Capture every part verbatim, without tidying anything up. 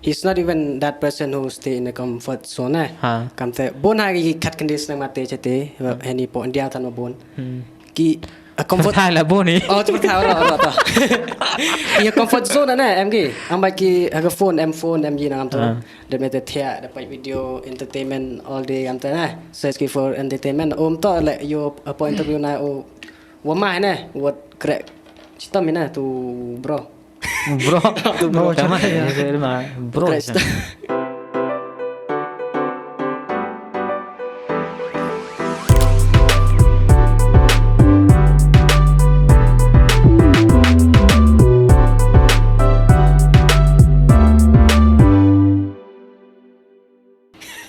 He's not even that person who stay in a comfort zone, eh. Ha. Kamte, bun ha ki khat khyndai snem mate chate, heini po India than ma bun. Hmm. Ki, a comfort Thai la bun ni. Oh, chwa Thai, ro, ro, to. Ki a comfort zone na, em ki. Am ba ki, ha ka phone, em phone, em yi na am to. Ha. Da mete thia, da pait video, entertainment all day, am te na. Search ki for entertainment. Om to, le, yo, a po interview na, o, wa ma ne, what crack. Chitom na, tu, bro. Bro. Bro, bro, tama, ya, ya, ma, bro, Christ.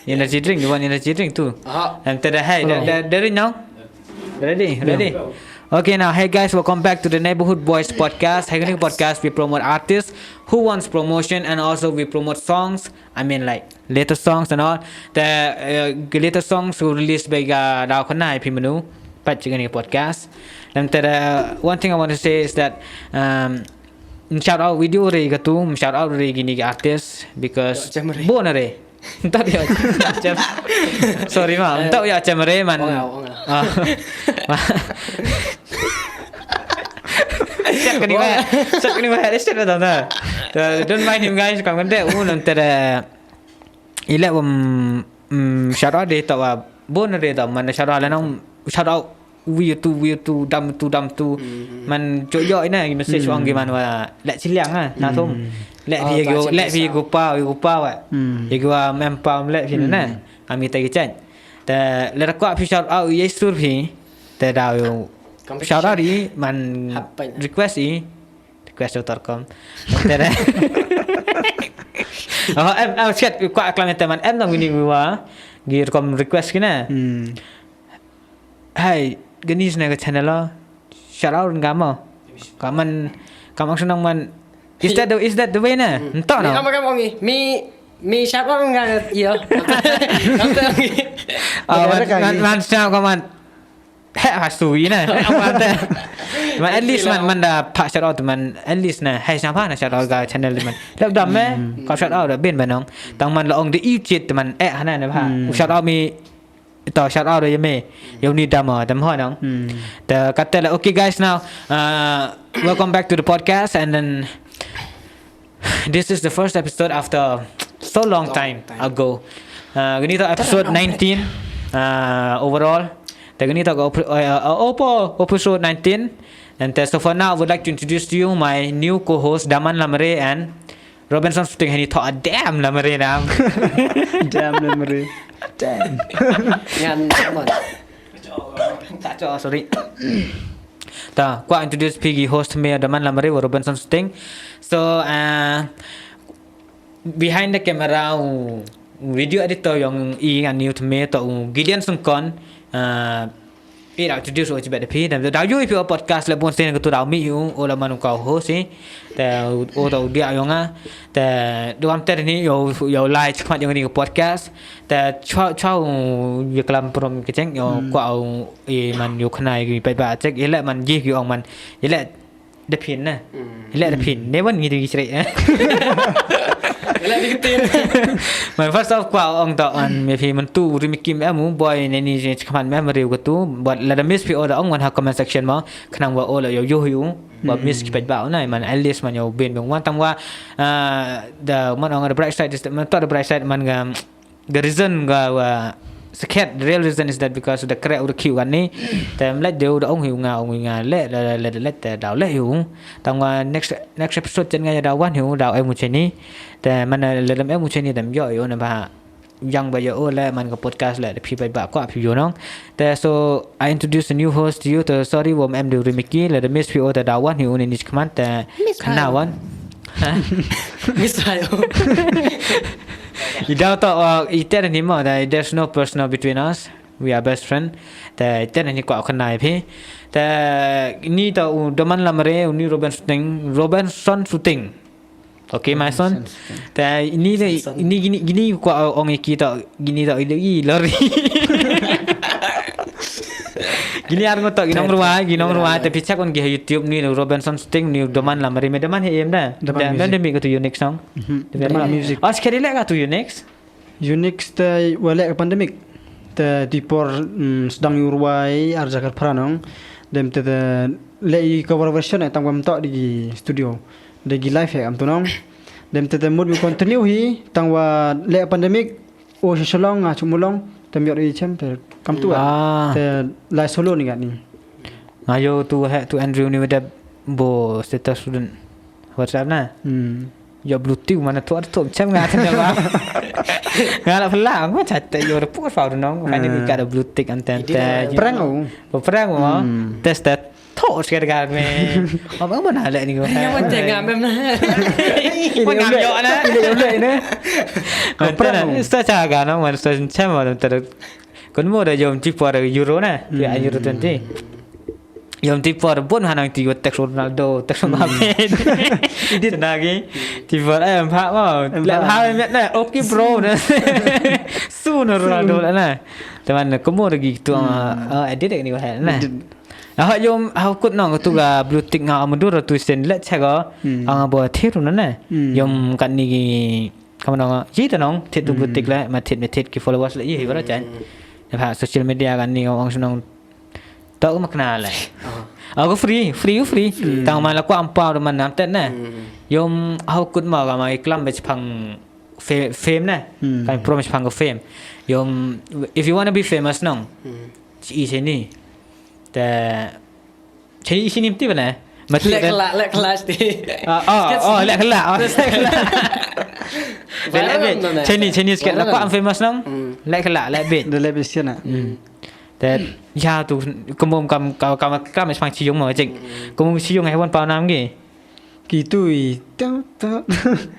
Energy drink, you want energy drink too? Aha. And to the, hey, the, the, the, now? Ready? Ready? Okay, now, hey guys, welcome back to the Neighborhood Boys podcast. Hey, in this podcast, we promote artists who wants promotion, and also we promote songs. I mean, like, latest songs and all. The, uh, latest songs who released by, uh, Dau Khana, if you know, but you can podcast. And the, uh, one thing I want to say is that, um, shout out video re ka tu, shout out re kini ki artist because Chem re. Bun re. Ntak ya chem. Sorry ma, ntak ya chem re man. Ong ah, ong ah. Ah. Siap kani wah, siap kani wah, siap kani wah. Don't mind him guys, kam kan de, un antara ila um, mm, shout out de ta wa bun de ta man shout out la nang shout out wi tu, wi tu, dam tu, dam tu. Hmm. Man jo jo ina, i message ong ki man wa, le chiliang ha, na thum. Hmm. Le phi, oh, le phi gu pa, gu pa wa. Hmm. Ye gu wa mem pa, le phi na. Hmm. Ami ta ki chat. Ta le ra kwah phi shout out ye sur phi. Ta da yo. Kam shout out i, man hap pa na. Request i. Request dot com. Tere. Oh, em, em, siat, kwah klam ete man. Em nang wini wa. Gi rukom request kina. Hmm. Hai, gani sne ka channel lo. Shout out nga mo. Kaman, kam action nang man. Is that the, is that the way na? Hmm. Ntok no. Mi, ama kam ongi. Mi, mi shout out nga, iyo. Kam tu ongi. Oh, man, man, man, shout out kaman. He, ha su ina. Man, at least man, man da pa shout out man, at least na. Hai, siapa na shout out ka channel man. Lep dam me, hmm, ka shout out da bin ba nong. Tang man la ong de i chit man, eh, hana na ba. Hmm. Shout out mi, to shout out ya me. Yo ni dam, dam ho nong. Hmm. Ta kata la, okay guys, now, uh, welcome back to the podcast, and then this is the first episode after so long time ago. Uh, ganito episode nineteen, uh, overall. Ta ganito ka op-, uh, uh, opo, episode nineteen. And, uh, so for now, I would like to introduce to you my new co-host, Daman Lamare and Robinson Suting. Hani to a damn Lamare nam. Damn Lamare. Damn. Yan, come on. Ta cho, sorry. Ta, kwah introduce phi ki host me Daman Lamare wa Robinson Suting. So, uh, behind the camera, u video editor yong i ngan ni u tme to u Gideon Sungkon, uh, i da introduce u chibet phi, da, da yu i phi o podcast le bon sen ko tu da mi u, o la man u ka host i. Te, o to u dia yong a. Te, duam ter ni, yo, yo lai chikmat yong ni ko podcast. Te chwa, chwa u, ye klam prom ke cheng, yo, hmm, kwah u, i man yo khana i pait ba chek, i le man ji ki ong man, i le da phin na. Hmm. I le da phin. Ne wan ngi di chre, eh. I le di tin. Man first of kwah ong to man, me phi man tu ri mi kim em u, boy ne ni chikmat me em ri ko tu, but la da miss phi o da ong wan ha comment section mo, khnang wa o la yo yo yu, wa miss ki pait ba o na, man at least man yo bin bang wan tang wa, ah, da man ong the bright side is the, man to the bright side man ga, the reason ga wa sakhiat, the real reason is that because the crack u da khiu kan ni. Te em leh de u da ong hi u nga, ong hi nga le, le, le, le, le, te da le hi u. Tang wa next, next episode chen nga ya da wan hi u, da em u cheni. Te man le, le em u cheni dem yo yo na ba. Yang ba yo o le man ka podcast le, phi ba ba kwah phi yo nong. Te so I introduce a new host to you. Te sorry, wom em de ri mi ki, le de miss phi o te da wan hi u ni ni chikmat te. Miss khana wan. Ha? Miss hai o. I da to, uh, i te ni mo, da, there's no personal between us. We are best friend. Te, te ni kwah khana phi. Te, ni to u Daman Lamare, u ni Robinson Suting, Robinson Suting. Okay, my son. Robinson Suting. Te, ni de, ni gini, gini kwah ong i ki to, gini to, i, i lori. Kini ar ngut toh, ki nong ruai, ki nong ruai, te phi check wan ki ha YouTube ni, Robinson Sting ni, Daman Lamari, me Daman hi em da. Daman Music. Da mi ka tu Unix song. Mhm. Daman Music. Os kari le ka tu Unix. Unix te wa le ka pandemic. Te ti por, mm, sdang yu ruai ar jakar phra nong. Dem te, te le i cover version e tang wa mtoh di ki studio. De ki live e am tu nong. Dem te, te mut mi continue hi tang wa le ka pandemic. O, sha Shillong, nga chumulong, te miot i chem, te kam tu. Ah. Te lai solo ni kat ni. Nga yo tu he, tu Andrew ni wedap bo status student WhatsApp na. Hmm. Yo blue tick mana tu, tu chem nga chem ba. Nga la pala, nga chat te yo report fa nong, finally ka da blue tick anten te. Prank o. Prank o. Hmm. Test, test. Tho, sekali kami. Abang mana le ni ko. Yang penting ngam em na. Ini ngam yo na. Ini yo le ni. Ko prank. Sta cha ga na, man sta chem wa ter. Kun mo da yom ti por Euro na. Ya Euro twenty. Yom ti por bon hanang ti yo text Ronaldo, text Mbappe. Idit nagi. Ti por em ha mo. Le ha met na. Okay bro na. Su na Ronaldo na. Teman ko mo da gi tu, ah, edit ni ko he na. Edit. Ah, yom, ah, kut nong tu ga blue tick nga amudur tu sen le chego. Hmm. Ang bo thiru na ne. Hmm. Yom kan ni ki, kam nong, yi ta nong, thit tu blue tick le, ma thit, ma thit ki followers le, yi bara chan. Ya, ha, social media kan ni ong nong. Tau ma kena le. Oh. Aku free, free, free. Hmm. Tang ma la ku ampa man nam ten ne. Hmm. Yom, ah, kut ma ga ma iklam bech pang fa-, fame ne. Hmm. Kan promise pang ko fame. Yom, if you wanna be famous nong. Hmm. Chi i sini. Te, chi i sini mti bana. Mati le kala, le kala sti. Ah, oh, oh, le kala, oh, le kala. Viral le bit. Chini, chini sket la ko am famous nong. Hmm. Le kala, le bit. De le bit sini. Hmm. Te, ya tu, kumum kam, kam, kam, kam is pang chi yung mo, cik. Hmm. Kumum chi yung hai wan pau nam gi. Ki tu i, tu, tu.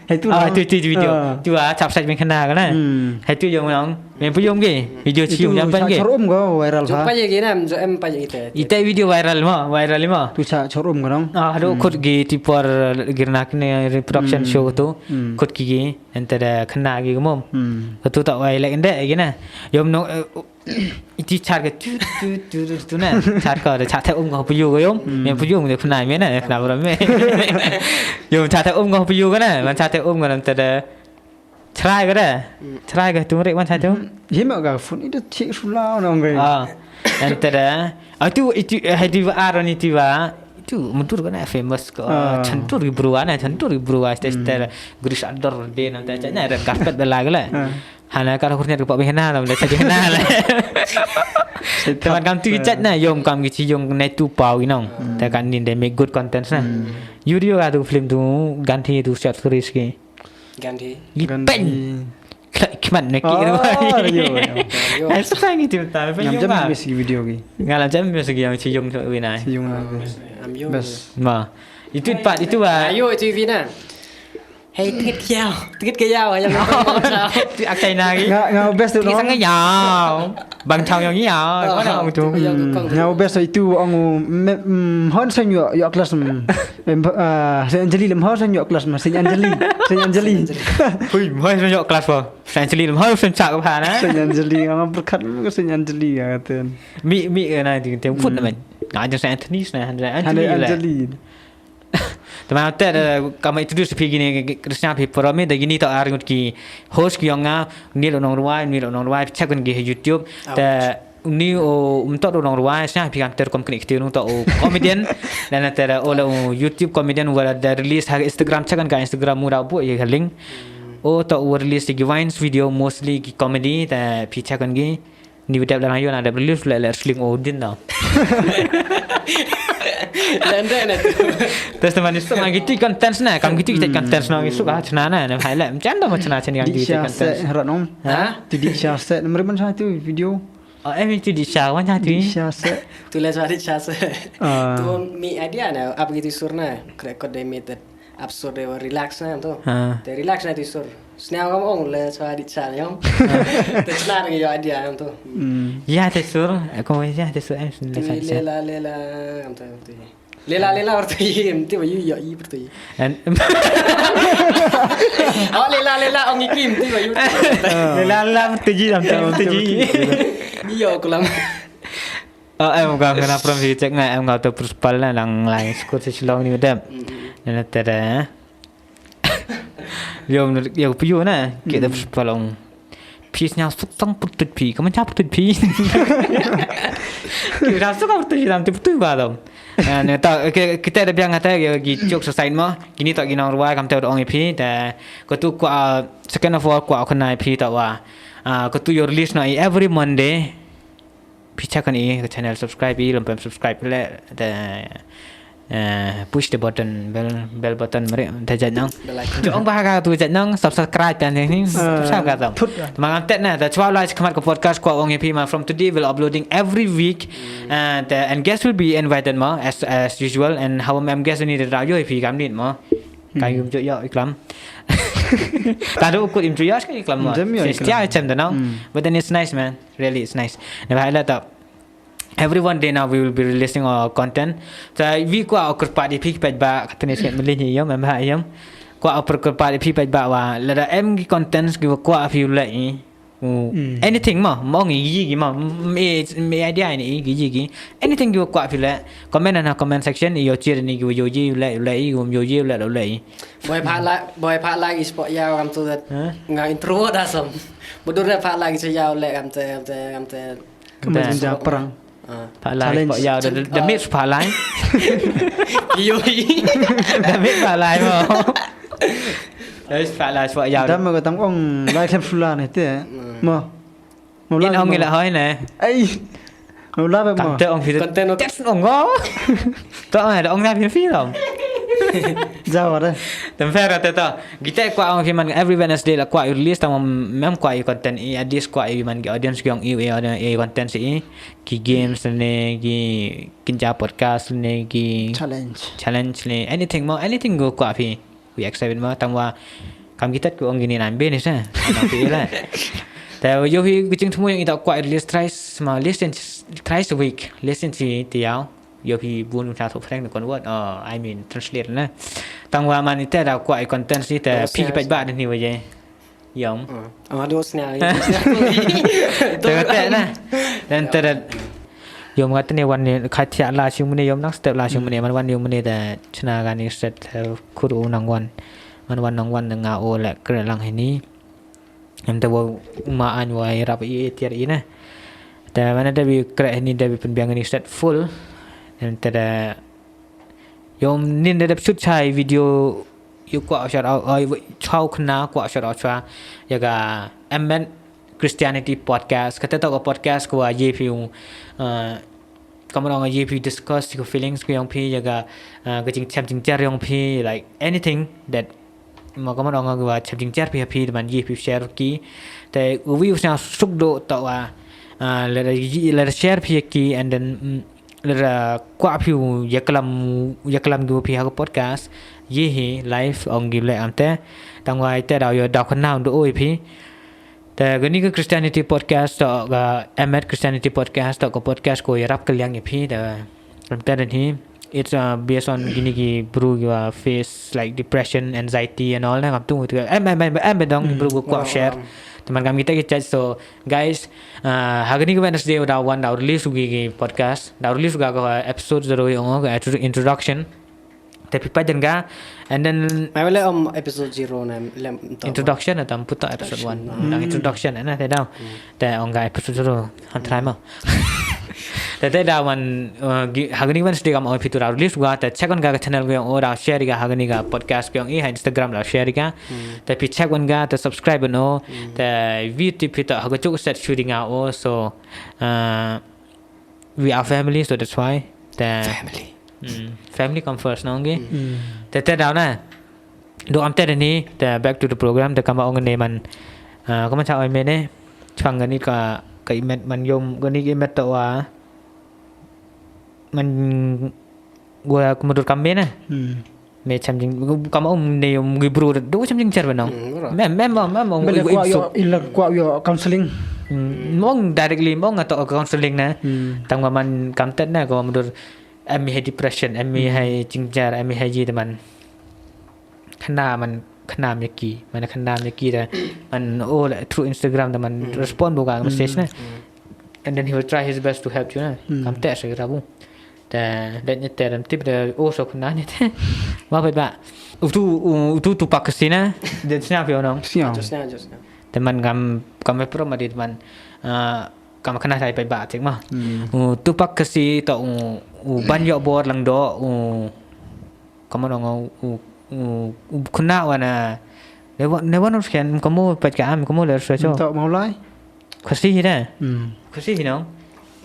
Hai tu. Ah, tu, tu, tu video. Ah. Tu, ah, chap sai min khana ka na. Hmm. Hai tu yong yong. Men pu yong ke. Video chi yong jam pan ke. Chor um ko viral. Jom pa ye ke na, em pa ye ke te. Ite video viral mo, viral mo. Tu cha chor um ko nong. Ah, hadu khut ki ti por girnak ne reproduction show tu. Hmm. Khut ki ki. Ente da khana ki mo. Hmm. Tu ta wai lek ende ki na. Yom no, eh, Iti char ka tu, tu, tu, tu, tu na. Char ka da char te um ka pu yu ka yom. Hmm. Me pu yu me khna me na, khna bra me. Yom char te um ka pu yu ka na, man char te um ka nam te da. Chrai ka da. Hmm. Chrai ka tu mrik man char te um. Hmm. Hima ka phone ida chik sula na ong ka. Ah. Nam te da. Ah, tu, itu, eh, hai tu ba aron itu ba. Itu mudur ka na famous ka. Ah. Chantur ki bru na, chantur ki bru stage te. Gris ador de nam te cha na red carpet bela ka la. Ah. Hana ka hurniat ka pa bi hana la, le sa di hana la. Teman kam tu ki chat na, yom kam ki chi yong na tu pau i nong. Hmm. Te kan nin de make good contents na. Hmm. Yu dio ka tu film tu, Gandhi tu short stories ki. Gandhi. Gandhi. Pen. Khmat ne ki. Oh, yo, yo. Ai, sa ngi tu ta, pe yom ba. Ngam jam miss ki video ki. Ngalam jam miss ki yong chi yong tu wi nai. Chi yong na. Am yong. Bas. Ma. Itu pat, itu ba. Ayo, itu wi na. Hei, tingit kiau, tingit kiau, yang tu ak China ki. Nga, nga best tu, no? Tingit sang kiau. Bang chau yang kiau. Oh, ko na tu. Nga best itu ang, mm, hon sang yo, yo class, mm. Em, ah, Saint Anjali lem hon sang yo class, ma Saint Anjali, Saint Anjali. Hui, hon sang yo class ba. Saint Anjali lem hon sang chak ba na. Saint Anjali, ang berkat ke Saint Anjali ya katen. Mi, mi, eh, na, ting, ting, put na, man. Nga jong Saint Anthony, Saint Anjali. Anjali. Teman te, eh, kam introduce phi kini, Krishna phi promi, da kini to ar ngut ki host ki yong nga, ni lo nong ruai, ni lo nong ruai, check ki ha YouTube. Te ni o um to lo nong ruai, sna phi kam ter kom kini kti nong to o comedian, dan te o lo YouTube comedian wa da release ha Instagram, check ka Instagram mu da bu ye link. O to o release ki Vines video mostly ki comedy, te phi check ki. Ni bidap la yo na da believe le le sling o din da. Lende na tu. Tes teman ni suk ngi ti contents na, kam ki ti contents na ngi suk ah chna na, na hai le. Macam tu macam na chni ngi ti contents. Rat nom. Ha? Ti di sha se, mari man sha tu video. Oh, em ti di sha, wan sha tu. Di sha se. Tu le sha di sha se. Ah. Tu mi idea na, ap gitu sur na, record de meter. Ap sur de relax na tu. Ha. Te relax na tu sur. Sniaw kam ong le chwa di cha yong. Te chna ngi yo idea tu. Mm. Ya te sur, eh, como ya te sur, em, le chwa di cha. Lela, lela, kam tu, tu. Lela, lela, or tu, em, ti ba yu yo, i, tu. Oh, lela, lela, ong i kim, ti ba yu. Lela, lela, tu ji, am tu, tu ji. Ni yo kulam. Oh, em ka kena from phi check na, em ka tu principal na lang lai school si Shillong ni medem. Mm. Na te da. Yo, yo, pyu na, ki da principal ong. Phi sñiaw suk tang pyrtuit phi, ka man cha pyrtuit phi. Ki da suk pyrtuit phi, dam ti pyrtuit ba dam. Ah, ne ta, okay, kita da biang hata, yo, ki jokes aside mo, kini ta ki nong rwai kam te ong i phi, ta, ko tu kwah, second of all, kwah khana i phi ta wa. Ah, ko tu yo release na i every Monday. Phi check kan i ka channel, subscribe i, lom pem subscribe le, te, eh, push the button, bell, bell button, mari, te jat nong. Bell icon. Jong ba ka tu jat nong, subscribe kan ni, subscribe ka tu. Thut ka. Mangam tet na, that's why like khmat ka podcast kwah ong i phi ma from today we'll uploading every week. Mm. And, uh, and guests will be invited ma as, as usual, and how I'm guest ni da yo i phi kam ni ma. Ka yum jo yo i klam. Ka do kut im jo yo i klam ma. Jem yo i klam. Sia chem da nong. Mm. But then it's nice, man. Really, it's nice. Na ba la ta. Every one day now we will be releasing our content. Ta wi kwah o kyrpad i phi peit ba, katni sket mali ni yom, em ha yom. Kwah o kyrpad i phi peit ba wa, lada em ki contents ki wa kwah phi u le i. Mm. Anything ma, mong i yi ki ma, me, me idea ni i ki yi ki. Anything ki wa kwah phi le, comment na comment section, i yo cheer ni ki wa yo yi le, le i, wa yo yi le, le i. Boy pha la, boy pha la i spot ya kam tu that. Huh? Nga intro da som. Budur da pha la i se ya le kam te, kam te, kam te. Ka man jingjia parang. Ah. Pha lai, challenge. Pha yau, da, da, da mit pha lai. Yo. Da mit pha lai mo. Da mit pha lai, pha yau. Da ma ka tang ong lai klem sula ne te. Hmm. Mo. Mo la. In ong mo. Ila hoi ne. Ai. Mo la be mo. Kam te ong phi. Content ong. Test ong go. To ong da ong na phi phi lam. Jawab de. Tem fer te to. Kita kwah ong phi man every Wednesday la kwah release tang mem kwah i content i at least kwah i man ki audience ki ong i, i, i content si i. Ki games ne, ki kinja podcast ne, ki challenge. Challenge ne, anything mo, anything ko kwah phi. We accept it mo, tang wa kam ki tet ko ong kini nan be ni sa. Tang phi la. Ta yo phi kuching thmu yang ita kwah at least thrice ma, less than thrice a week, less than three ti yau. Yo phi bun cha thok frank ne convert. Oh, I mean translate na. Tang wa man ita da kwah i content si ta phi ki peit ba ni wa ye. Yom. Ah, aduh sñiaw. Te te na. Dan te da. Yom, nga te ne wan ne, kha thiah la sing mene yom, nang step la sing mene, man wan yom mene da chna gani set, eh, khur u nang wan. Man wan nang wan nga o le kre lang hini. Em te wa ma an wa i rap i tiar i na. Te man da bi kre hini da bi pynbiang ni set full. Em te da Yom nin da dep shoot chai video, yu kwah shout out, uh, chau khna kwah shout out chwa. Ya ka M N Christianity Podcast. Kata to ka podcast ko wa ye phi, uh, kaman ong ye phi discuss ko feelings ko yong phi, ya ka, uh, ka jingchem jingcher yong phi, like anything that ma kaman ong ko wa chem jingcher phi ha phi, man ye phi share ki. Te wi u sna suk do to wa, uh, le, le share phi ki, and then, mm, Lada kwah phi u yaklam, yaklam ki wa phi ha ka podcast, ye hi live ong ki le am te. Tang wa ite daw yo daw khana u do oi phi. Te kani ka Christianity Podcast to ka M N Christianity Podcast to ka podcast ko yarap ka liang ya phi te. Am te den hi. It's, uh, based on kini ki bru ki wa face like depression, anxiety and all na kam tu. Em, em, em, em, em, dong bru ko kwah share. Te man kam kita ki chat, so, Guys, uh, ha kani ka Wednesday daw wan daw release u ki, ki podcast. Daw release u ka, ka episode zero yong ka intro-, introduction. Te phi pait den ka. And then mai wale om episode zero na lem to. Introduction na tam puta episode one. Introduction. Nang introduction na te daw. Hmm. Te ong ka episode zero. Han try mo. Te te daw wan, uh, ha kani ka Wednesday kam ong phi tu daw release u ka. Te check on ka, ka channel ko yong o, daw share ka ha kani ka podcast ko yong i, ha Instagram daw share ka. Hmm. Te phi check wan ka, te subscribe no. Hmm. Te wi ti phi to ha ka chuk set shooting a o, so, uh, we are family, so that's why. Te family. Mm, family come first, no, ngi? Mm. Te, te daw na. Do am te ni, te back to the program, te kama ong ne man. Uh, kama cha oi me ne. Chwang kani ka, ka i met man yom, kani ka i met to wa. Man gua kumudur kam me na. Hmm. Me cham jing, kam um ne um gi bru do cham jing cher ba nong. Hmm, bro. Mem, mem, mem, mem, um, mem um, kwah um, yo, ila kwah yo counseling. Hmm, mong directly, mong ato counseling na. Hmm. Tang wa man kam tet na ko mudur em mi hai depression, em mi hai jing cher, em mi hai ji teman. Khana man, khana me ki, man khana me ki da, man, oh, la, through Instagram da man respond bo ka message na. And then he will try his best to help you na. Hmm. Kam te se rabu. Te, de ni te ram tip de, o so khuna ni te. Wa ba ba. Utu, u-, utu tu pak sina. De sna pyo nong. Sna. Just now, just now. Te man kam, kam me pro ma dit man. Ah, kam khana thai pa ba tik ma. Hmm. U tu pak si to u, u ban yo bor lang do, u Kamu nong u, u, u, u khuna wana. Ne wa, ne wa nong sken, kamu pat ka am, kamu le so cho. Ntok mau lai. Khasi hi da. Hmm. Khasi hi nong.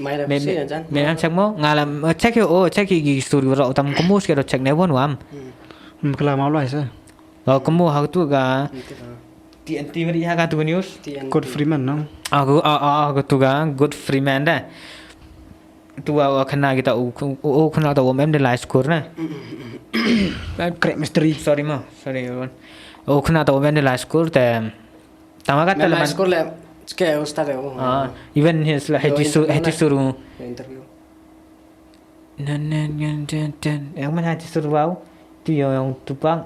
Mai da Me, khasi me, na jan. Me am check mo, ngala, check yo, o, check ki sur ro tam kamu ske ro check ne won wam. Hmm. Hmm, kala mau lai sa. O, kamu ha tu ga. Hmm, kala. T N T meri ha ka tu news. T N T. Good Freeman, no? Ah, gu-, ah, ah, ah, ka tu ga, Good Freeman da. Tu wa, wa khana kita u, u, u khana ta wa mem de lai skur na. Correct mystery. Sorry mo, sorry, everyone. U khana ta wa mem de lai skur te. Tama ka Mem te lai man skur le, ske ustad e, oh. Ah, even his, like, Yo, heti su-, interview heti na. Suru. Yo, interview. Nan, nan, nan, nan, nan. Yang man heti suru wow. Tu yo yang tupang.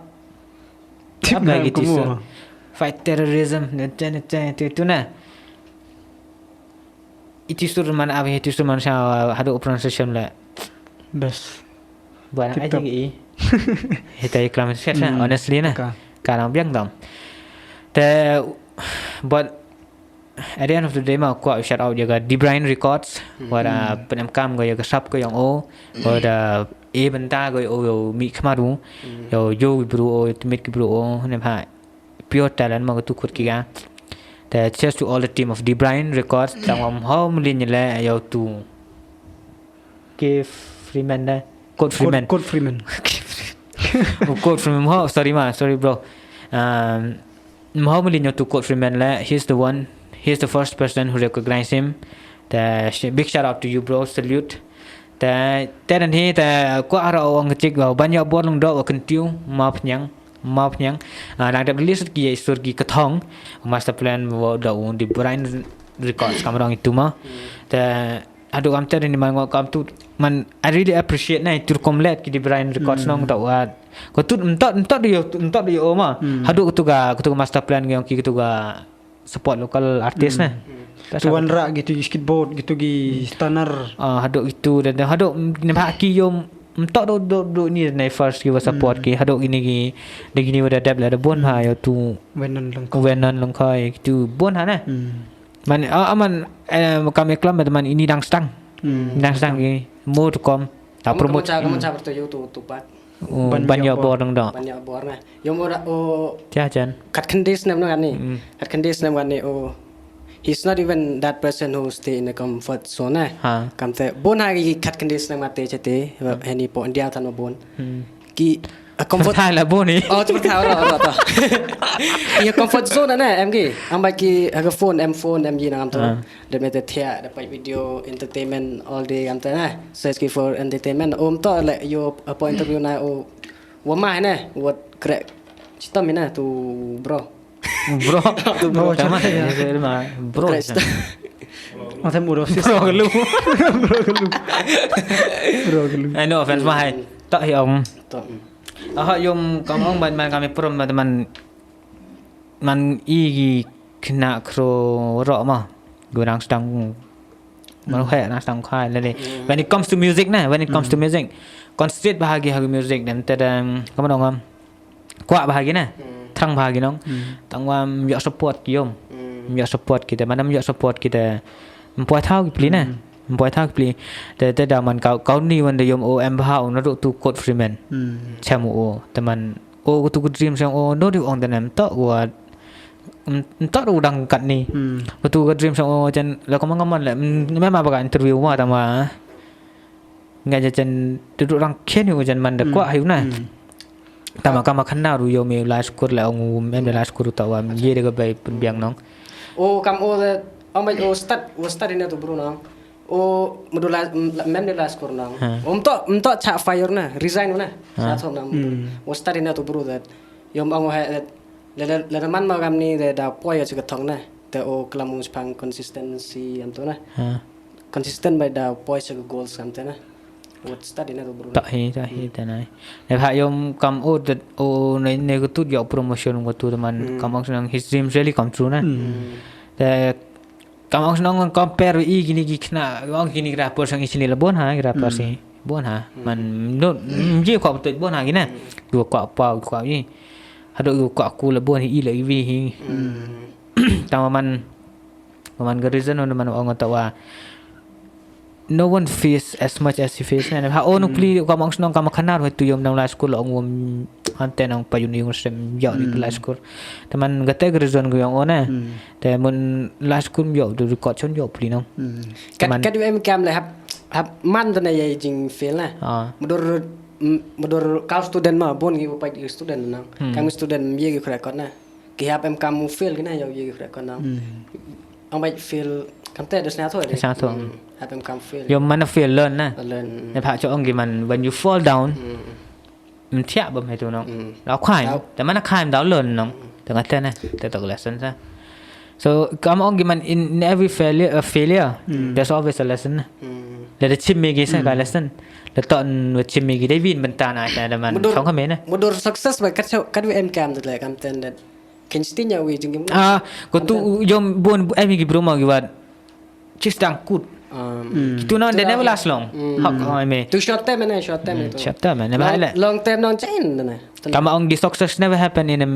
Tip Apa na gitu kamu. Suru? Fight terrorism, nan, nan, nan, nan, tu, tu na. Iti sur man abi, iti sur man sa hadu pronunciation le. Best. Buat aja i. Hita i kelam sa, honestly na. Ka nang biang tam. Te, but at the end of the day ma, kwah shout out ya ka Debrine Records, wada penem kam ko ya ka sap ko yang o, wada e benta ko o yo mi khmaru, yo yo bru o, yo tumit ki bru o, nem ha. Pure talent ma ka tu khut ki ga. Te cheers to all the team of Debrine Records. Tang wam hom lin le yo tu. Kev Freeman da. Code Freeman. Code Freeman. Oh, Code Freeman. Ho, sorry ma, sorry bro. Um, hom lin yo tu Code Freeman le. He's the one. He's the first person who recognized him. Te sh-, big shout out to you, bro. Salute. Te, te nan hi, te kwah ra ong chik wa ban yo bor long do wa kentiu, map nyang. Map nyang. Ah, lang dep release ki sur ki kathong. Master plan wa da un Debrine Records kam rong itu ma. Te, hadu kam te ni man wa kam tu, man, I really appreciate na itu kom let ki Debrine Records nong da wa. Ko tu, mtot, mtot yo, mtot yo ma. Hadu ko tu ga, ko tu ga master plan yong ki ko tu ga support local artist na. Tu wan ra gitu skateboard, gitu gi stunner. Ah, hadu gitu, dan hadu, mm, ne bha ki yo, mm, tok do, do, do ni ne first ki wa support ki, hadu gini gi, de gini wa da dep la da bon ha yo tu. Wenan Lengkhoi. Wenan Lengkhoi, gitu, bon ha na. Man, ah, ah, man, eh, kami kelam, man, ini dang stang. Dang stang ki, mo tu kom, ta promote. Kamu cha, kamu cha bertu yo tu, tu pat. Oh, ban yo bor dong dong. Ban yo bor na. Yo mo ra, oh, cha chan. Kat khendi snem na ni. Kat khendi snem na ni, oh. He's not even that person who stay in a comfort zone, eh. Ha. Kam te, bon ha ki kat khendi snem na te chete, heni po India tan ma bon. Ki, a comfort. Thai la bon ni. Oh, chupur thai, ora, ora, ta. Ki a comfort zone na, em ki. Am ba ki, ha ka phone, em phone, em yi na kam to. Ha. Da me te thia, da pai video, entertainment all day, am te na. Search ki for entertainment. Om to le yo, apa interview na o. Wa ma ne, wa krek. Chitam na tu bro. Bro. Tu bro. Bro, tama. Bro. Krek chitam. Mata mudo sis. Bro kelu. Bro kelu. Bro kelu. Ai, no offense ma hai. Tak hi om. Tak. Aha, yom kam ong ban man kami prom teman. Man i ki kena kro ro ma. Gu nang stang, man he nang stang khai le le. When it comes to music na, when it comes to music, concentrate bahagi hagi music dan te dan, kamu dong am. Kuat bahagi na. Trang bahagi nong. Tang wa, mm, yo support ki yom. Mm. Yo support kita, mana yo support kita. Mpoi thau ki pli na. Mpoi thau ki pli. Te, te da man kau, kau ni wan da yom o em bha o na ru tu Code Freeman. Cham o, te man O, ko tu ko dream sang o, no di ong da nem tok wa, mm, tok u dang kat ni. Ko tu ko dream sang o, jan, la ko mang man le, mm, mem apa ka interview wa tama. Nga ja jan, tu tu dang khen u jan man da kwah hiu na. Tama kama khan na ru yo me last kur la ong u, mem da last kur ta wa, ye de ka bai pun biang nong. O, kam o da, ong bai o start, o start ina tu bru nong. O, mudula, m-, la-, mem de la skur nang. Ha. O, mto, mto cha fire na, resign na. Ha. Sa thom na, mudul. O, start ina tu bru that. Yom ang he, that, le, le, le man ma gam ni de da poi ya chika thong na. Te o klam u chpang consistency am to na. Ha. Consistent by da poi chika goals am te na. O, start ina tu bru na. Ta hi, ta hi, ta nai. Ne ha yom kam o, that o, ne, ne ko tu yo promotion ko tu man kam ang sunang his dreams really come true na. Te Kam ong snong compare i kini ki khynnah, ong kini ki rappers yong i chili la bun ha, ki rappers i. Bun ha. Man, no, mm, ye kwah betul bun ha kini. Ki kwah pau, ki kwah i. Hadooh ki kwah ku la bun hi, i la i wi hi. Tang man, man ka reason man ong ta wa no one feels as much as he feels, ne. Ha, o, nukli, kam ong snong kam khana, wa tu yom nang la school, ong wom, ante nang pa yun yung sem, yow ni la school. Te man, kate ka reason ko yong o, ne. Te mun la school yow, du record chon yow pli nang. Te man, kat em kam le hap, hap man te ne ye jing feel, ne. Ah. Mudur, mm, mudur kau student ma, bun ki upai student nang. Kam student ye ki record, ne. Ki hap em kam feel ki na, yow ye ki record nang. Ang bai feel kam te du sñiaw tho de. Sñiaw tho. Hap em kam feel. Yow man feel learn na. Learn. Ne pha cho ong ki man, when you fall down, mm, thiah bam he tu nong. Daw climb. Te man climb daw learn nong. Te nga te ne, te tok lesson sa. So, kam ong ki man, in, in every failure, uh, failure, there's always a lesson. Le da chim mi ki sa ka lesson. Le ton wa chim mi ki da win bynta na sa da man. Mudur, thong kami na. Mudur success ba kat sa, kat wi em kam de le kam ten de. Ken stin ya wi jing kim. Ah, ko tu yom bun em ki bru ma ki wat. Just dang kut. Ki tu na, they never last long. Hak, oh, me. Tu short term na, short term tu. Short term na, ba le. Long term nong chain na. Kam ong the success never happen in a,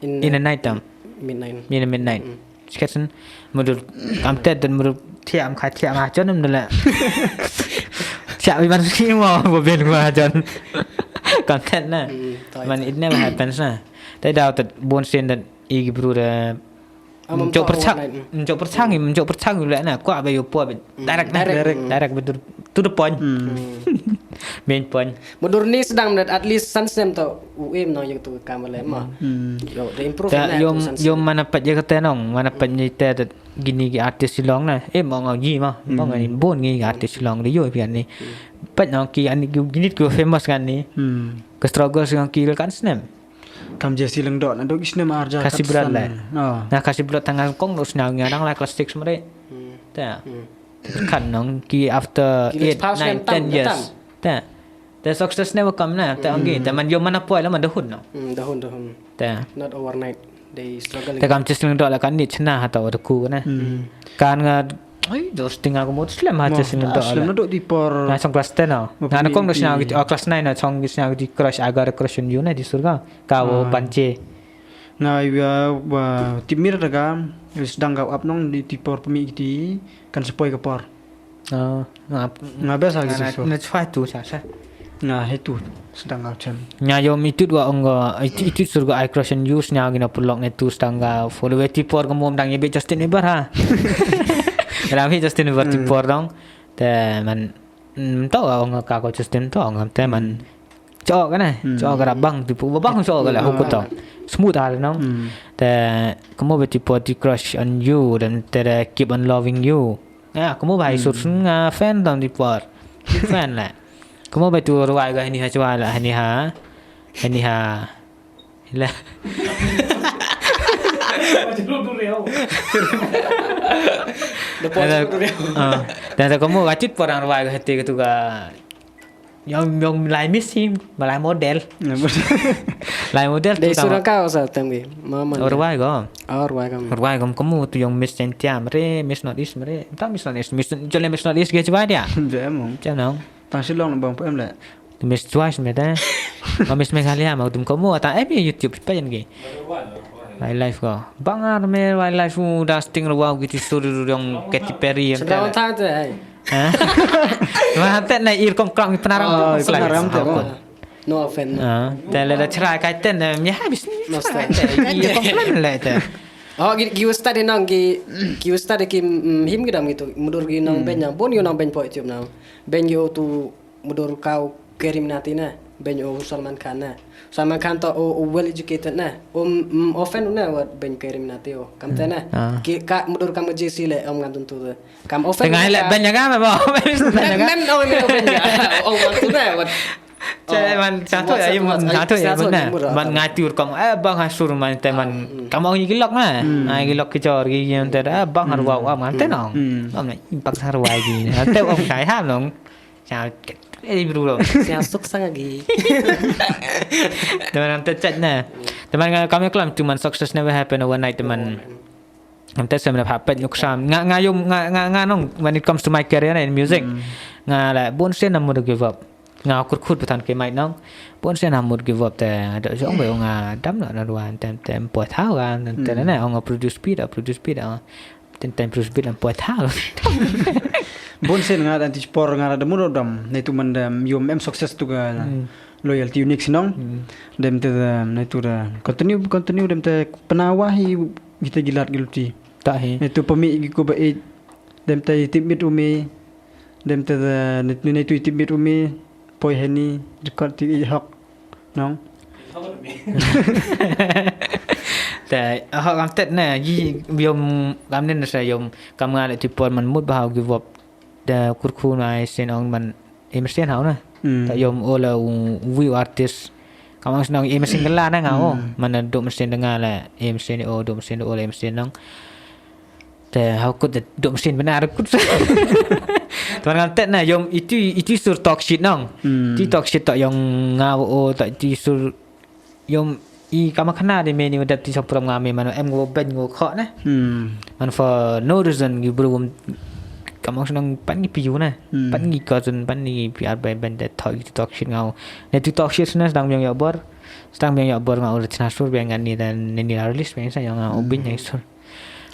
in a night time. Midnight. In a midnight. Sketsen, mudur kam tet dan mudur thiam khai thiam ha chon em dale. Thiam i man ki mo, bo ben ko ha chon. Kam tet na. Man, it never happens na. Te daw tet bon sen dan i ki bru da. Am, am, jok perchang, jok perchang, jok perchang le na. Kwah ba yow po ba. Direct na. Direct. Direct ba dur. To the point. Main point. Mudur ni sdang mnet, at least san snem to u em nong yow tu kam le ma. Yow, the improve na yom, tu san snem. Yom man apat ye kate nong, man apat ye te, te gini ki artist Shillong na. Em ong ngi ma, ong ngi bun ngi artist Shillong de yow pian ni. Pat nong ki ani ki gini ki famous kan ni. Ka struggle sdang ki le kan snem. Kam Jesse Lyngdoh, na dok i snem arja Khasi Blood le. Na Khasi Blood tang kong dok sñiaw ngi dang la class six mare. Ta. Kan nong ki after eight, nine, ten years. Ta. The success never come na, ta ong ki. Ta man yom man apoi la man dahun nong. Dahun, dahun. Ta. Not overnight. They struggle. Ta kam Jesse Lyngdoh la kan ni chna ha ta wa ku na. Kan nga, ai, dos tinga ko mot slem ha Jesse Lyngdoh. Slem na dok di por. Na chong class ten na. Nga na kong dok sñiaw ki, oh, class nine na chong ki sñiaw ki crush, I got a crush on you na di Surga. Ka wo panche. Nga wa, wa, tip mir da ka, sdang ka ap nong di, di por pemi di, kan sepoi ka por. Ah, nga, nga best ha ki na, su. Na chwa tu sa sa. Nga he tu, sdang ka chem. Nga yom itut wa ong ka, itut, itut Surga I crush on you, sñiaw ki na pulok ne tu sdang ka follow we ti por ka mom dang ye be Justin Bieber ha. Dang ye Justin Bieber ti por dong. Te man, Mm, to ong ka ko Justin to ong te man. Cho ka na, cho ka ra bang tu pu, bang cho ka la hu ko to. Smooth ar nong. Te, kamu beti por ti crush on you, dan te keep on loving you. Ya, kamu bai sur sun nga fan dam ti por. Fan la. Kamu beti ruai ga hani ha chwa la, hani ha. Hani ha. La. Deposit tu dia. Ah, dan sa kamu kachit porang ruai ka hati ka tu ka. Yong, yong lai miss him, malai model. Lai model tu. Dei surang ka sa tang bi. Mama. Ruai ko. Ruai ko. Ruai ko kamu tu yong Miss Cynthia mare, Miss North East mare. Ta Miss North East, Miss, jole Miss North East ge chwa dia. Jemong. Jemong. Tang Shillong bang pu em le. Miss Twice me ta. Ma Miss Meghalaya ma dum ko mo ta em YouTube pa yan ki. Wildlife ko. Bang ar me wildlife u da sting ruwa ki ti sur yong Katy Perry em ta. Sendang ta te ai. Ha? Ma te na ir kong krang penaram. Oh, penaram te. No offense. Ah, te le da chra kai ten, eh, mi ha bis. Master. Ye kong plan le te. Oh, gi, gi ustad nang gi, gi ustad ki, mm, him gi dam gitu. Mudur gi nang ben yang, bon gi nang ben po YouTube nang. Ben gi tu mudur kau Kerim Nati na, ben o Salman Khan na. Salman Khan to o, o well educated na. O, mm, offend na wat ben Kerim Nati o. Kam te na. Ki ka mudur kam J C le om ngan tun tu. Kam offend. Tengai le ben ya ka ba. Men, men o, men o ben ya. O ngan tu na wat. Che man chato ya, chato ya na. Man ngai tur kong, eh, bang ha sur man te man. Kam ong ki lok na. Ai ki lok ki jor ki yam te da bang har wa wa man te nong. Om na impact har wa ki. Te om kai ha nong. Cha, eh, bro. Cha suk sang agi. Teman, te chat na. Teman, kami kelam cuman success never happen overnight, teman. Em te sem na pha pet nuk sam. Nga, nga yum, nga, nga, nga nong, when it comes to my career in music. Nga la, bun sen na mut give up. Nga kur khut patan ke mai nong. Bun sen na mut give up te. Ada jong be nga dam na na ruan tem, tem poi thau kan. Tem, tem na, ong produce beat, produce beat, ah. Tem, tem produce beat, poi thau. Bun sen nga dan ti spor nga da mut dam. Ne tu man dem yum em success tu ka. Loyalty unique sinong. Dem te, em, ne tu da continue, continue dem te pnawa hi, kita gilat giluti. Ta hi. Ne tu pami gi ko ba e, dem te tip mit umi, dem te, ne, ne tu tip mit umi, poi heni, record ti i hok, nong. Te, hok kam tet ne, yi yom, kam nen sa yom, kam nga le ti por man mut ba hau give up. Da kur khu na sen ong man, em sen hau na. Ta yom o la u, wi u artist. Kam ang sen ong em sen gala na nga o. Man na duk sen da nga la, em sen o, duk sen o, em sen nong. Te hau kut da duk sen benar kut. Tuan kan tet na, yom itu, itu sur talk shit nong. Ti talk shit tak yong nga o, tak ti sur yom i kama khana de me ni dap ti sa pram nga me man em ngo ben ngo kho na. Man for no reason ngi bru kam ang sen ong pan ngi piu na. Pan ngi cousin, pan ngi piar ben ben de thoi ti talk shit nga o. Ne ti talk shit na sdang biang ya bor. Sdang biang ya bor nga o le chna sur biang ngan ni dan ne ni la release biang sa yong nga o bin yang sur.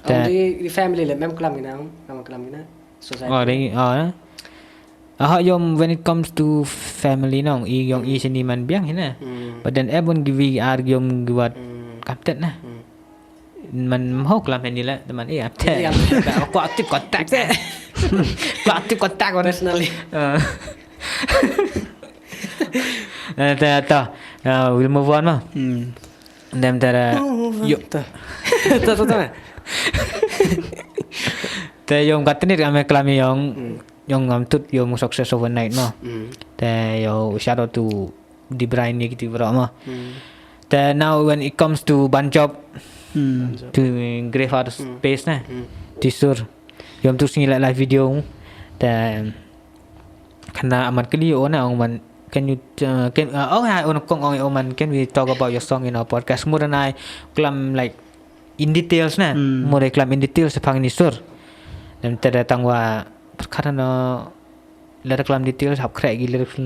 Ong di, di family le mem klam ina, ong, mem klam ina. Society. Oh, dei, oh, na. Aha, yom, when it comes to family nong, i yong i sini man biang hina. But then everyone give i ar yom give out kam tet na. Man hok lam hini la, teman i apte. Ko active contact. Ko active contact personally. Eh, ta, ta. Uh, we'll move on ma. Dem tara. Yo. Ta. Ta, ta, ta. Te yong katenit kami klami yong, yong ngam tut yong success overnight ma. Te yo shout out to Di Brian ni kiti bro ma. Te now when it comes to Banjop, to Grave Out of Space na. Ti sur. Yom tu sngi la live video. Te khana amat kali o na ong man, can you, uh, can, uh, ong ha, ong kong ong o man, can we talk about your song in our podcast? Mut anai klam like in details na. Mut klam in details phang ni sur. Dem te da tang wa perkara no, la da klam details hap krek gi lyrics.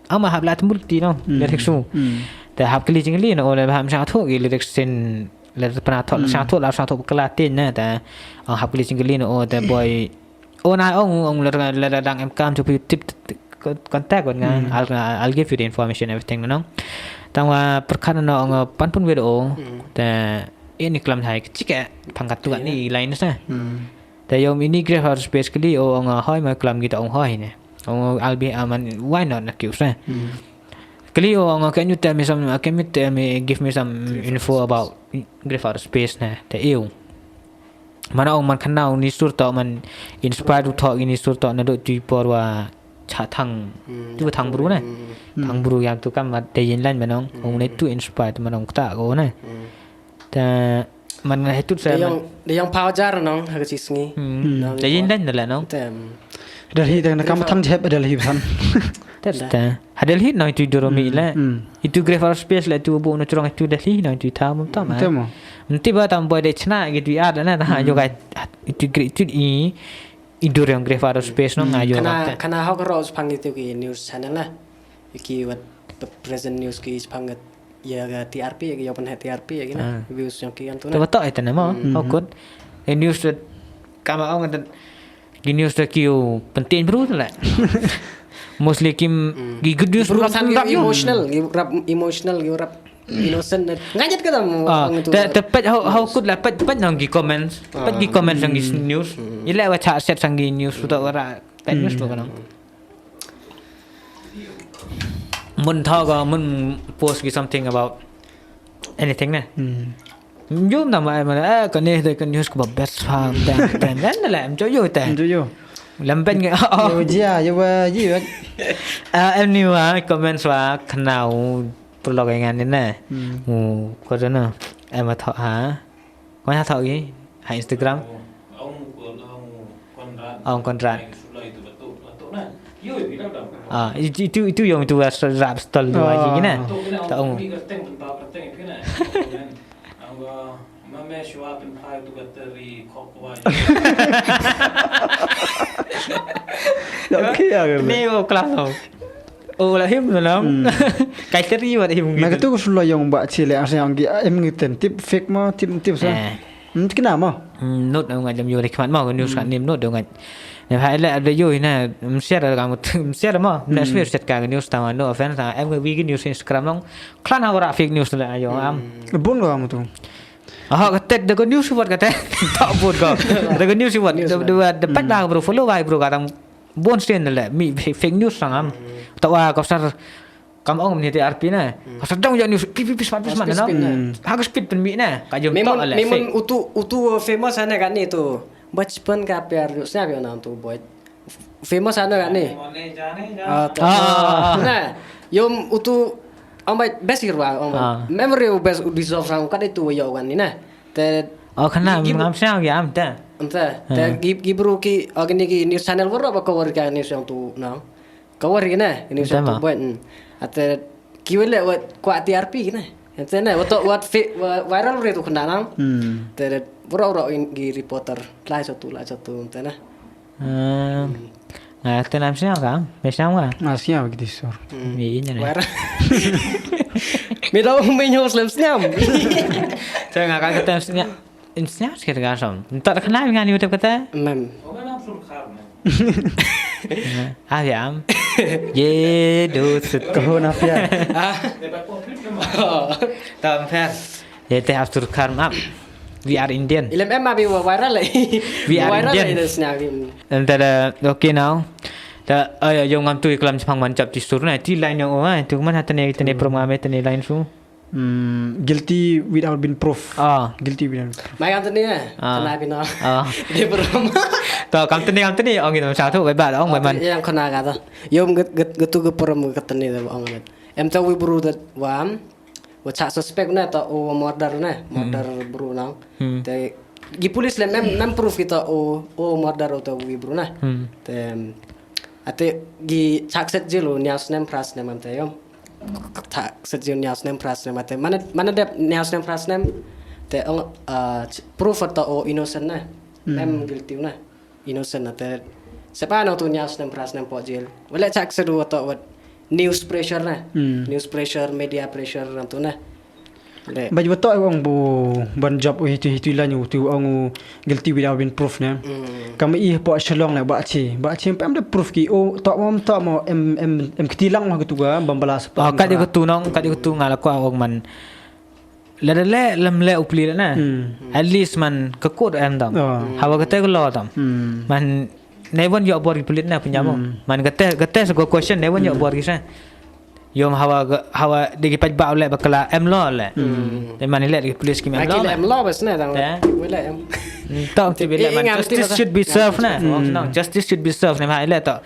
Ama hap la tembul ti no, lyrics su. Te hap kali jingli no, o le ham sa tho gi lyrics sin, le pna tho, sa tho, la sa tho kala tin na, te, uh, hap kali jingli no, o te boy. O na ong, ong le, le dang em kam tu pi tip, tip, con-, contact wan nga. I'll, I'll give you the information, everything, no. Tang wa perkara no ong pan pun wed o. Te ini klam hai chike pangkat tu ni line sa. Te yom ini Grave Out of Space kali o ong hoi ma klam kita ong hoi ne. Ong I'll be, aman, why not na kiu sa. Kali o ong, can you tell me some, can you tell me, give me some info about Grave Out of Space na. Te eu. Mana ong man khana ong ni sur to man inspire u thok ini sur to na do tu por wa cha thang, tu thang bru na. Thang bru yam tu kam mat te yin lan manong ong ne tu inspire manong kta ko na. Ta man nga hetut sa de yong, de yong power jar nong ha ka chi sngi. Te yin lan na la nong. Te Delhi te na kam thang jep Delhi phan. Te ha Delhi nong tu doromi la. Itu Grave Out of Space la tu bu no churong itu Delhi nong tu tha mum tam. Te mo. Nti ba tam boy de chna gi tu ar na ta ha yo ga itu gri tu i i dur yong Grave Out of Space nong nga yo. Khana, khana hok ro phang itu ki news channel la. Ki wat present news ki phang ya ga T R P ya ki yo pen T R P ya ki na. Views yong ki antu na. Te ba to ita na mo. Hokut. E news kama ong ta Ki news da ki u penting bru tu la. Mostly kim ki good news bru rap san ki rap emotional, ki rap emotional, ki rap innocent. Ngajat ka tam. Te, te pet how, how good la pet, pet nong ki comments. Pet ki comments nong ki news. Ila wa cha set sang ki news tu ra pet news tu ka nong. Mun thaw ka, mun post ki something about anything ne. Yum na mai mana, eh, ka ni de ka news ka ba best fa, tem, tem, tem, la, em, jo yo, tem. Jo yo. Lam pen ke, oh. Yo, jia, yo, wa, ji, wa. Ah, em ni wa, comments wa, khnau, perlu ka ngan ni ne. Mu, ko jo na, em, tho, ha. Ko ha tho gi, ha Instagram. Ong Konrad. Ah, itu, itu, itu yang itu rap stall tu aja gini. Tak ong. Me shwa pynphai tu ka tari khok wa. Okay ya ke. Ni o klam no. O la him no. Kai tari wa him. Na ka tu ko sulo yong ba chi le, ar yang gi em ngi ten tip fake mo, tip, tip sa. Hmm, kina mo. Not nga jam yo rikmat mo, news ka nim not nga. Ne ha le ada yo ina, msiar ka mo, msiar mo. Ne smiar set ka news tama, no offense, em ngi wi news Instagram long. Klan ha wara fake news le ayo am. Bun ka mo tu. Aha, ka tet da ka news wat ka tet. Tak bun ka. Da ka news wat. Da, da, da pet da bro, follow ba bro ka tang bun sien le. Mi fake, fake news sang am. Tak wa ka sar kam ong ni T R P na. Ka sar dong ya news pi, pi, pi, smat, pi, smat na. Ha ka speed pen mi na. Ka jom tak le. Memang utu, utu famous ana ka ni tu. Bachpan ka pyar yo, sna yo na tu boy. Famous ano ka ni? Ah, to. Ah. Na, yom utu, ambai best irwa, ambai. Memory u best u deserve sang ka de tu yo kan ni na. Te. Oh, kana ngam siang ya am te. Am te. Te gi, gi bru ki, oh, kini ki news channel waro ba cover ka news yang tu na. Cover ki na, news yang tu boy. Ate ki wele wat kwa T R P ki na. Ate na, wat, wat viral re tu kena nang. Te waro, waro ki reporter. Lai satu, lai satu, te na. Ah, te nam sñiaw ka? Me sñiaw ka? Ah, sñiaw ki di sur. Mi inya ne. Wara. Mi da ong me ñiaw slem sñiaw. Te nga ka kata sñiaw. Sñiaw sikit ka som. Ntar kena nga ni udah kata? Mem. Ah, ya am. Ye do sut. Ko na pia. Ah. Tam fer. Ye te Abdul Karim am. We are Indian. Ilem em abi wa viral le. We are Indian. Viral le sñiaw. Enta da, okay now. Da, ay, yung ngam tu iklam chapang man chap ti sur na. Ti line yung, oh, tu man hatane, tane prom ngam, tane line su. Hmm, guilty without being proof. Ah. Guilty without being proof. Mai kam tane, eh? Ah. Tane pina. Ah. Di prom. To, kam tane, kam tane, ong ina sa tu, bai ba, ong bai man. Yang kena kata. Yom get, get, getu ke prom ke tane da ong. Em ta wi bru da wam. Wa cha suspect na ta o murder na, murder bru na. Te gi police le mem, mem proof kita o, o murder o ta wi bru na. Te, ate gi chak set jil o niaw snem phra snem ante yom. Chak set jil niaw snem phra snem ante. Mana, mana dep niaw snem phra snem. Te ong, ah, proof ta o innocent na. Mem guilty na. Innocent na te. Sepa nang tu niaw snem phra snem po jil. Wala chak sedu ato wat news pressure na. News pressure, media pressure nang tu na. Baj bato ong bu ban job u hitu hitu lan u tu ong u guilty without being proof na. Kam i po Shillong na ba chi, ba chi em de proof ki o to mo to mo em, em, em kti lang ma tu ga bambala sepa. Ka di ko tu nong, ka di ko tu ngala ko ong man. Lada le, lam le u pli le na. At least man ka kut em tam. Hawa kate ka lo tam. Man, ne wan yo bor ki pulit na punya mo. Man kate, kate sa ko question, ne wan yo bor ki sa. Yom hawa, hawa de ki paj ba le bakla em lo le. Te man le de ki pulit ki em lo. Em lo bas na tam. Wala em. Tam ti bile man. Justice should be served na. No, justice should be served na ma le to.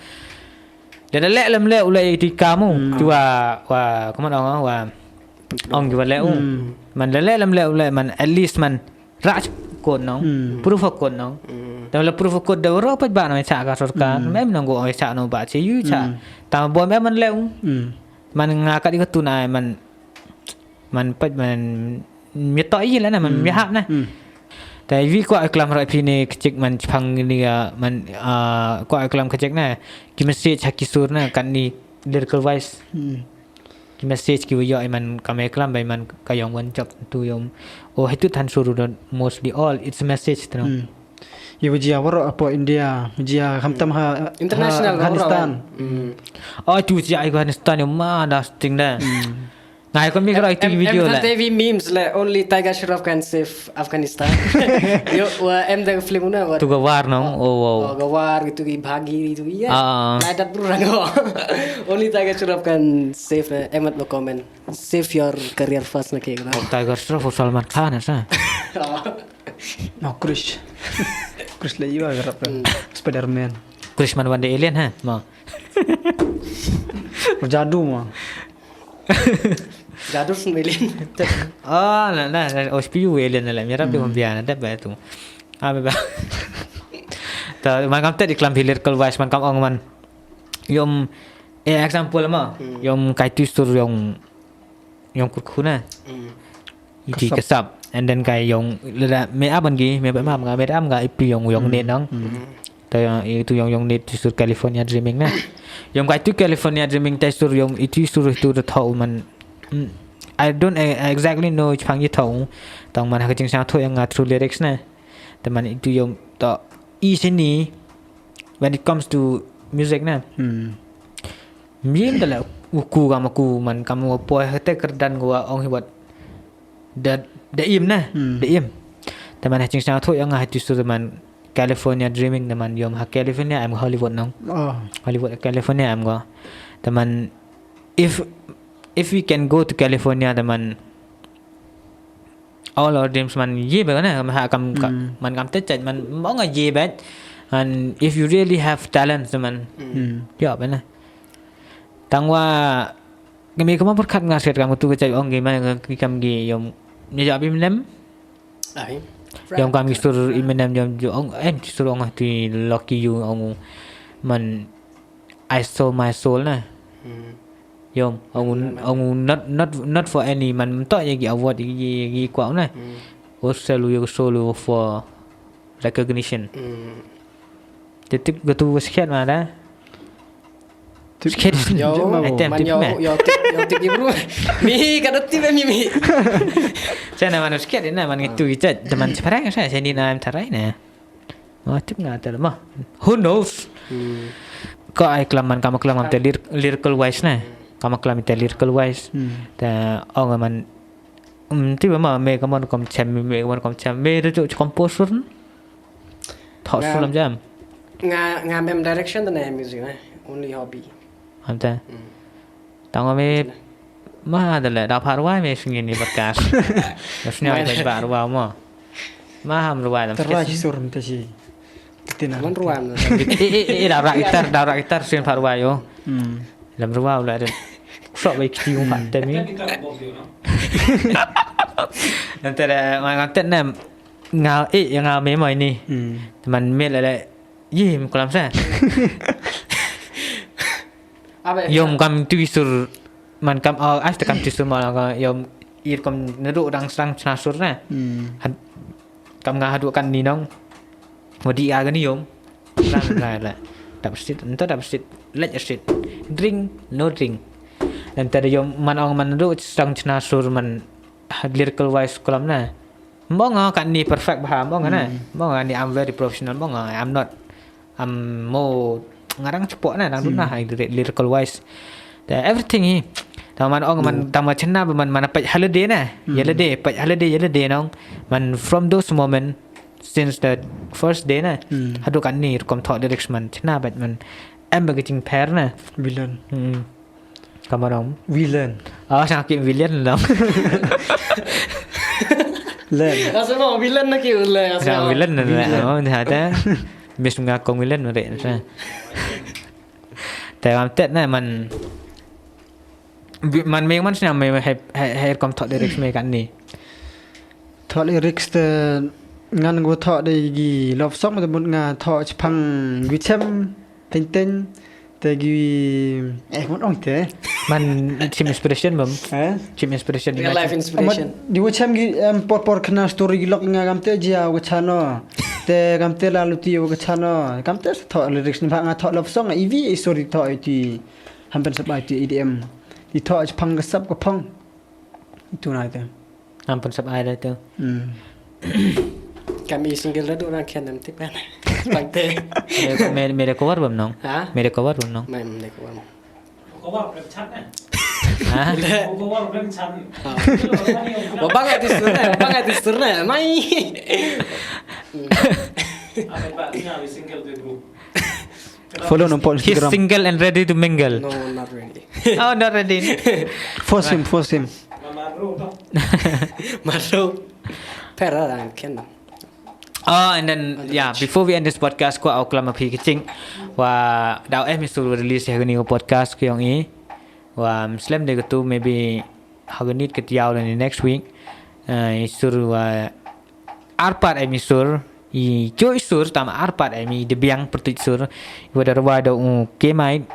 Lada le, lam le u le ti kamu. Tu wa, wa, kamu ong, wa. Ong ki wa le u. Man le le lam le u le man at least man raj kon nong. Proof kon nong. Tam le proof kon da ro pat ba nong cha ka sorkar. Mem nong go cha no ba che yu cha. Tam bo mem man le u. Man nga ka di ka tu na man man pat man mi to i le na man mi hap na. Ta wi ko klam ra phi ne kchik man chpang ni ga man ko klam kchik na. Ki message ha ki sur na kan ni lyrical wise. Ki message ki wa yo i man ka me klam bai man ka yong wan chap tu yong. O, hai tu than suru don mostly all it's a message tu. Ye wajia waro apo India, wajia hamtam ha international Afghanistan. O, tu wajia Afghanistan yo ma da sting da. Ngai ko mi kra itu video la. Em, em, memes le, only Tiger Shroff can save Afghanistan. Yo, wa em da film na wa. Tu ga war nong, o, wow. Ga war gitu ki bhagi gitu ya. Lai dat bru rang. Only Tiger Shroff can save, eh, emat lo comment. Save your career first na ke. Oh, Tiger Shroff o Salman Khan sa. No, Chris. Chris le iwa garap. Spider-Man. Chris man wan de alien ha. Ma. Jadu ma. Jadu sun alien. Oh, na, na, na, O S P U alien na le. Mira pe kon biana de ba tu. Ah, ba. Ta man kam te di klam hilir kal wise man kam ong man. Yom, eh, example ma. Yom kai tu sur yom, yom kurkhu na. Iti kasap. And then ka yong, lada me aban ki, me ba mam nga, me am nga, ipi yong, yong net nong. Ta yong, itu yong, yong net, itu sur California Dreaming na. Yong ka itu California Dreaming, ta sur yong, itu sur itu da thaw man. Mm, I don't e-, exactly know chipang yi thaw. Tang man ha ka jingsñiawthooh yong nga through lyrics na. Ta man itu yong, ta, i sini, when it comes to music na. Mim da la u ku kam u ku man kam wa poi ha te kyrdan ko wa ong hi wat. Da, da im na, da im. Te man ha jingsñiawthooh yong nga ha tu sur te man California Dreaming te man yom ha California em ko Hollywood nong. Hollywood California em ko. Te man if, if we can go to California te man all our dreams man ye ba na, ha kam, ka, man kam te chait man ong a ye ba. And if you really have talent te man. Ya ba na. Tang wa, kami kama pyrkhat nga siat kam tu ka chait ong ki man ki kam ki yom, ni ja bim nem. Yom kam ki sur Eminem yom jo ong, em sur ong tu Lucky You ong man I sold my soul na. Yom, ong, ong not, not, not for any man, to ye ki award, ye, ye ki kwah na. O sell your soul for recognition. Te tip ka tu skhet ma da. Skhet. Yo, man yo, yo tip, yo tip ki bro. Mi ka da tip mi, mi. Sa na man skhet na, man ki tu ki chat, te man chparang sa, sa ni na em tarai na. Ma tip nga te ma. Who knows? Ka ai klam man, kam klam kam te lyr-, lyrical wise na. Kam klam te lyrical wise. Te ong man, mm, tip ma me ka man kam chem, me ka man kam chem. Me tu composer. Thaw sur lam jam. Nga, nga mem direction te na music na. Only hobby. Am te. Tang me ma da le da phah rwai me sngi ni podcast. Da sñiaw ba phah rwai mo. Ma ham rwai lam. Te rwai sur te si. Te na. Man rwai. E, e, e, da rak gitar, da rak gitar sin phah rwai yo. Lam rwai la de. Sok ba ki u phah te mi. Nan te da ma ngan te nem. Nga, e, ya nga me mo ini. Te man me le le. Ye, em klam sa. Yom kam tu ki sur, man kam, oh, as te kam tu sur ma ka, yom, ir kam neru dang srang chna sur na. Kam nga hadu kan ni nong. Wadi a gani yom. Srang la la. Tap sit, ento tap sit, let sit. Drink, no drink. Dan te yom man ong man neru srang chna sur man lyrical wise klam na. Mong nga kan ni perfect bha, mong nga na. Mong nga ni I'm very professional, mong nga I'm not. Am mo ngarang chpok na, dang duna hai lyrical wise. Te everything hi. Tang man ong man, tang man chna ba man, man pait holiday na. Holiday, pait holiday, holiday nong. Man from those moment, since the first day na. Hadu kan ni rukom thaw lyrics man chna ba man. Em ba ka jingpher na. Villain. Kamarong. Villain. Oh, sang ki villain lang. Len. Asa mo villain na ki le. Sang villain na. Oh, ni hata. Miss nga kong villain mare sa. Te kam tet na man. Man me man sñiaw me he, he, he kom thaw lyrics me kan ni. Thaw lyrics te ngan ko thaw de gi love song te mut nga thaw chpang gi chem. Teng teng. Te gi, eh, man ong te. Man chim inspiration bam. Eh? Chim inspiration. Real life inspiration. Di wa chem gi, em, por por khana story gi lok nga kam te jia wa chano. Te kam te la luti wa chano. Kam te thaw lyrics ni ba nga thaw love song, ivi, eh, story thaw iti. Hampen sap iti E D M. Di thaw chpang ka sap ka phong. Itu na te. Am pynsap ai da tu. Kam i single da du rang khian em tip kan. Pang te. Me, me, me da cover bam nong? Ha? Me da cover bam nong? Me, me da cover. Cover bam chat na. Ha? Cover bam chat. Wa bang ai tu sur na, bang ai tu sur na. Mai. Apa ba tina i single tu group. Follow nong po Instagram. He's single and ready to mingle. No, not ready. Oh, not ready. Force him, force him. Maru. Pero dan ken. Oh, and then, yeah, before we end this podcast, ko au klam a phi kiching. Wa daw eh mi sur release ya ni podcast ko yong i. Wa, um, slem de ko tu maybe Haganit ka tiaw la ni next week. Eh, i sur wa arpat em i sur, i jo i sur tam arpat em i debiang pertuit sur. I wa da rwa da u Kemait,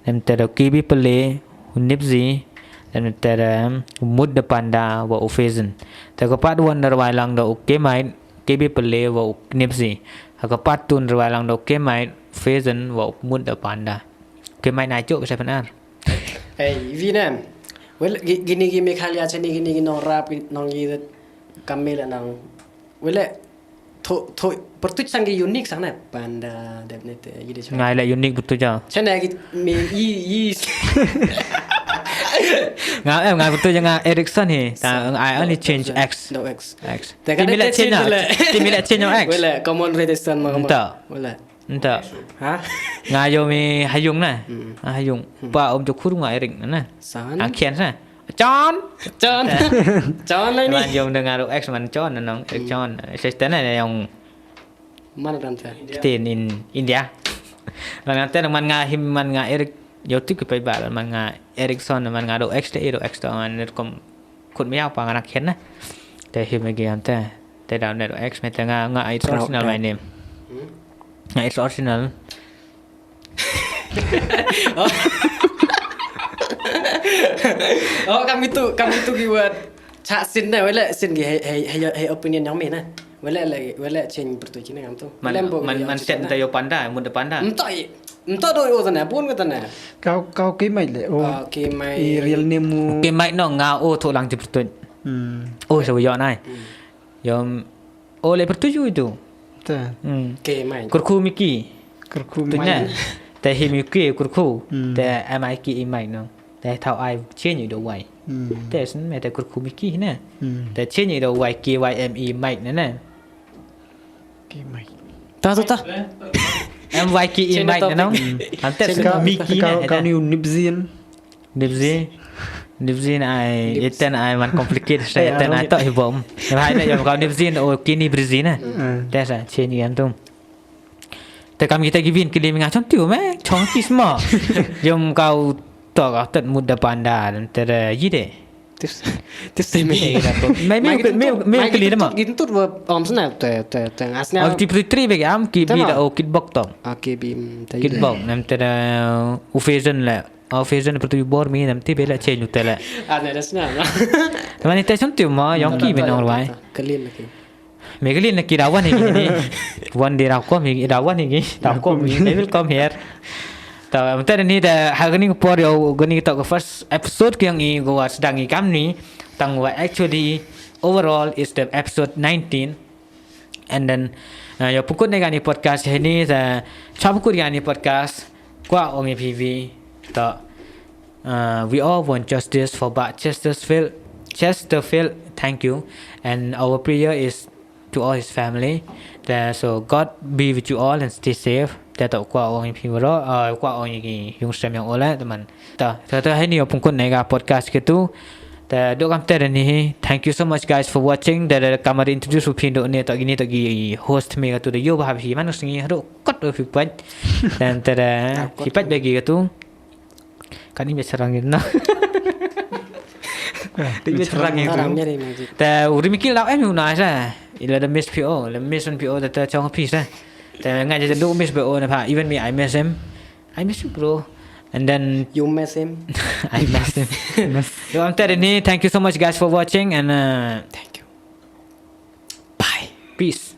nem te da K B Pele, u Nipsey, Te mynta da Mut da Panda wa u Faison. Te ka part one da rwai lang da u Kemait, K B Pele wa u Knipsy. Ha ka part two da rwai lang da u Kemait, Faison wa u Mut da Panda. Kemait na chok ka seven ar. Hey, Vinem. Well, gi-, gini gi Meghalaya chani gini gi nong rap, gi nong gi dat kamel nang. Well, tho, tho, pertuit sang gi unique sang na. Panda, dep ne te, yi de chwa. Ngai la unique pertuit ja. Chana gi me, yi, yi. Nga, em, nga pertuit ja nga Erickson hi. Ta, I only change X. No X. X. Te ka de change, change, ti mi la change X. Well, common Erickson ma. Nta. Well. Nta. Ha? Nga yo mi Hayung na. Mm. Ah, Hayung. Mm. Pa om jo khur nga Eric na. San. Ah, Kian sa. John. John. John la ni. Man yo de nga ro X man John na nong, Eric John. Sa tena na yong. Mana dan ta? Ktin in India. Man nga tena man nga him man nga Eric. Yo tu ki pai ba man nga Erickson man nga ro X te ro X to man kom. Kut miau pa nga nak hen na. Te hi me gi am te. Te da ne X me te nga, nga it's original my name. Hmm? Nga it's original. Oh. Oh, kami tu, kami tu ki word. Cha sin na, wala sin ki, hey, hey, hey, hey, opinion yang me na. Wala lagi, wala change pertu kini ngam tu. Man, man, man set nta yo Panda, Mut da Panda. Nta i, nta do yo tana, pun ka tana. Kau, kau Kemait le. Oh. Ah, Kemait. I real name mu. Kemait no nga o tho lang chi pertu. Hmm. O sa yo nai. Hmm. Yo, o le pertu ju itu. Ta. Hmm. Kemait. Kurkhu Miki. Kurkhu Miki. Te hi Miki kurkhu. Hmm. Te M I K E Mike no. Te thau ai change i do Y. Hmm. Te sin me te Kurkhu Miki na. Hmm. Te change i do Y K Y M E Mike na na. K Mike. Ta, ta, ta. M Y K E Mike na no. Ante sin Miki na. Kau ni Nipsey. Nipsey. Nipsey na ai, iten ai man complicated sa, iten ai to hi bom. Hai na yom kau Nipsey o kini Brizzy na. Hmm. Te sa change i antum. Te kam kita givin kili mi nga chong tiu me, chong kis mo. Yom kau to ka tet Mut da Panda, te da yi de. Tis, tis te me. Me, me, me, me kili de mo. Gin tut wa om sna, te, te, te, ngasna. Al ti pri tri be am ki bi da o kitbok to. Ah, ki bi, mm, te yi de. Kitbok, nam te da u Faison le. U Faison pertu bor mi, nam ti be le change u te le. Ah, na da sna. Te mani te chong tiu mo, yong ki me nong rwai. Kalin lagi. Megalin na ki dawan hi ni. Wan di rakom hi, dawan hi, dakom hi. They will come here. Ta, mynta ni da, ha kani ka por yo, kani ka first episode ki yong i go wa sdang i kam ni. Tang wa actually, overall is the episode nineteen. And then, uh, yo pukut ne kani podcast hi ni, da, cha pukut kani podcast, kwa ong i P V, ta, Uh, we all want justice for Bah Chesterfield. Chesterfield, thank you. And our prayer is to all his family. Te, so God be with you all and stay safe. Te to kwa ong i P V ro, uh, kwa ong i yung sem yong ole, teman. Ta, ta, ta, hini yo pungkut nega podcast kitu. Te, do kam te ni hi. Thank you so much guys for watching. Te, te, kamar introduce u phi do ne to gini to gi host me katu de yo bahab hi manus ngi ro kot u phi pat. Dan te, te, hi pat bagi katu. Kan i me sarang i na. Di me sarang i. Sarang i ni. Te u ri mi kil lau em u na sa. Ila da miss P O, la miss P O da ta chong pi sa. Te nga ja du miss P O na pha. Even me, I miss him. I miss you, bro. And then you miss him. I miss him. Miss. So, I'm telling you, thank you so much, guys, for watching, and, uh, thank you. Bye. Peace.